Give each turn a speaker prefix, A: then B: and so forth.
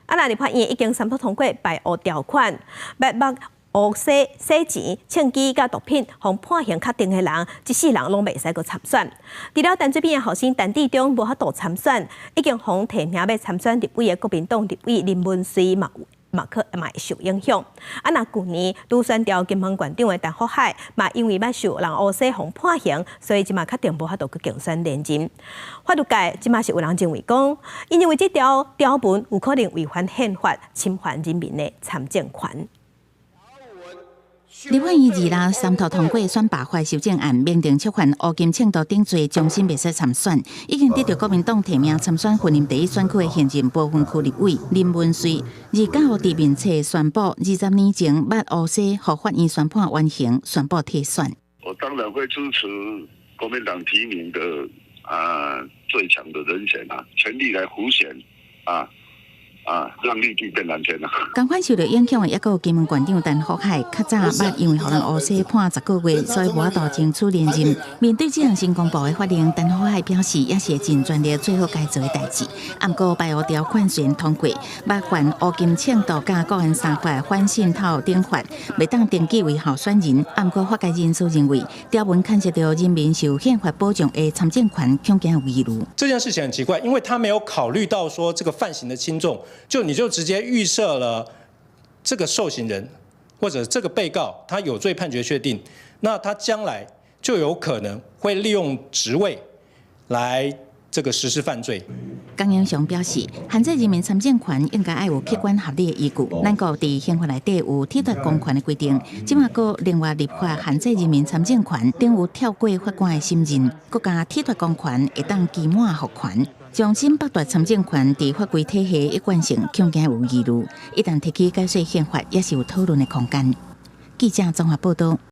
A: 啊，若立法院已經三讀通過排烏條款，欲烏洗洗錢、槍支佮毒品，予判刑確定的人，這世人攏袂使閣參選。除了陳水扁的後生陳致中無法度參選，已經予提名欲參選立委的國民黨立委林文瑞嘛嘛可嘛會受影響。啊，若舊年拄選著金門縣長的陳福海，嘛因為捌受人烏洗予判刑，所以這馬確定無法度閣競選連任。法律界這馬是有人認為講，𪜶認為這條條文有可能違反憲法，侵犯人民的參政權。
B: 立法院二六三讀通過選罷法修正案，明定觸犯烏金銃毒等罪，終身袂使參選。已經得著國民黨提名參選雲林第一選區的現任不分區立委林文瑞，29號佇面冊宣布，20年前捌烏洗予法院宣判緩刑，宣布退選。
C: 我當然會支持國民黨提名的啊最強的人選啊，全力來輔選啊。啊，讓綠地變藍天啦！
B: 仝款受著影響的，猶閣有金門縣長陳福海，較早捌因為予人烏洗判10個月，所以無法度爭取連任。面對這項新公布的法令，陳福海表示也是會盡全力做好該做的代誌。毋過排烏條款雖然通過，捌犯烏金銃毒佮國安三法反滲透等法，袂當登記為候選人。毋過法界人士認為，條文牽涉著人民受憲法保障的參政權，恐驚有疑慮。
D: 這件事情很奇怪，因為他沒有考慮到說這個犯行的輕重。就你就直接預設了這個受刑人或者這個被告，他有罪判決確定，那他將來就有可能會利用職位來這個實施犯罪。
B: 江英雄表示，限制人民參政權應該愛有客觀合理的依據。咱國佇憲法內底有褫奪公權的規定，這馬閣另外立法限制人民參政權，等於跳過法官的審認，閣加褫奪公權會當期滿復權。終身剝奪參政權，佇法規體系一貫性恐驚有疑慮，一旦提起改寫憲法，也是有討論的空間。記者綜合報導。